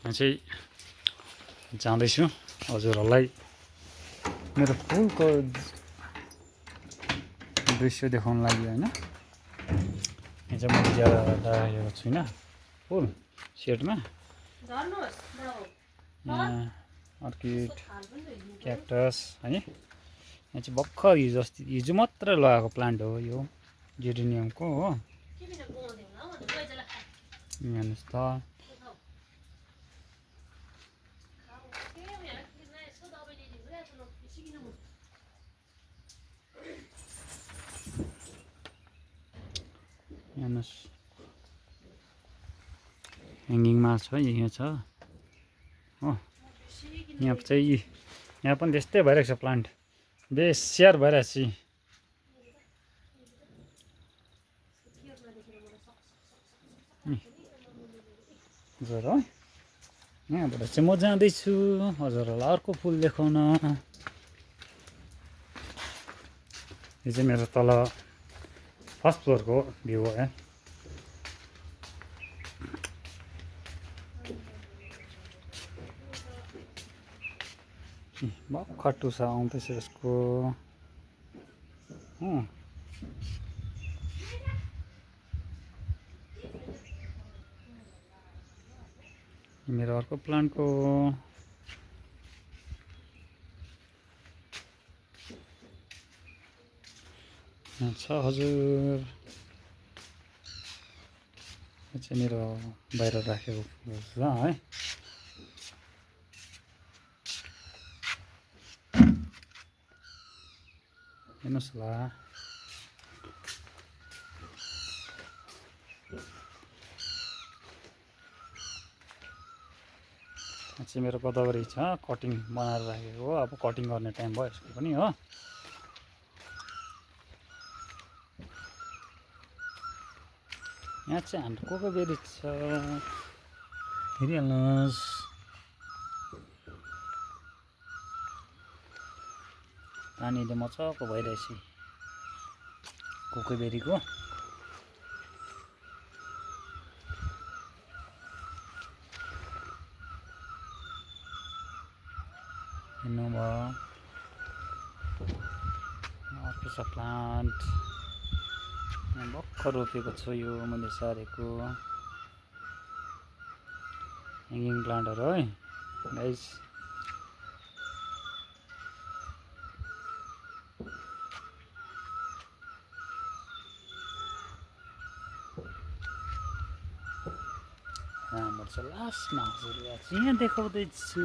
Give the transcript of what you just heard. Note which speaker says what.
Speaker 1: यहाँ चाहिँ जाँदैछु हजुरहरूलाई मेरो फुलको दृश्य देखाउन लागि होइन। यहाँ चाहिँ मैले ज्यादा राखेको छुइनँ फुल सेटमा। यहाँ अर्किड क्याक्टस है। यहाँ चाहिँ भर्खर हिजो मात्रै लगाएको प्लान्ट हो यो जेरेनियमको हो। हेर्नुहोस् त हेर्नुहोस् ह्याङ्गिङमा छ यहाँ छ हो। यहाँ चाहिँ यहाँ पनि त्यस्तै भइरहेको छ प्लान्ट बेस्याहार भइरहेको छ। हजुर है यहाँबाट चाहिँ म जाँदैछु हजुरहरूलाई अर्को फुल देखाउन। यो चाहिँ मेरो तल फर्स्ट फ्लोरको भ्यू हो है। भर्खर टुसा आउँदैछ यसको मेरो अर्को प्लान्टको छ हजुर। यो चाहिँ मेरो बाहिर राखेको फुल छ है। हेर्नुहोस् ल चाहिँ मेरो गोदावरी छ कटिङ बनाएर राखेको हो। अब कटिङ गर्ने टाइम भयो यसको पनि हो। यहाँ चाहिँ हाम्रो कोकोबेरी छ हेरिहाल्नुहोस्। पानीले मजाको भइरहेछ कोकोबेरीको। हेर्नु भयो अर्को छ प्लान्ट यहाँ भर्खर रोपेको छु यो मैले सारेको ह्याङ्गिङ प्लान्टहरू है गाइस। राम्रो छ लास्टमा हजुरलाई यहाँ देखाउँदैछु।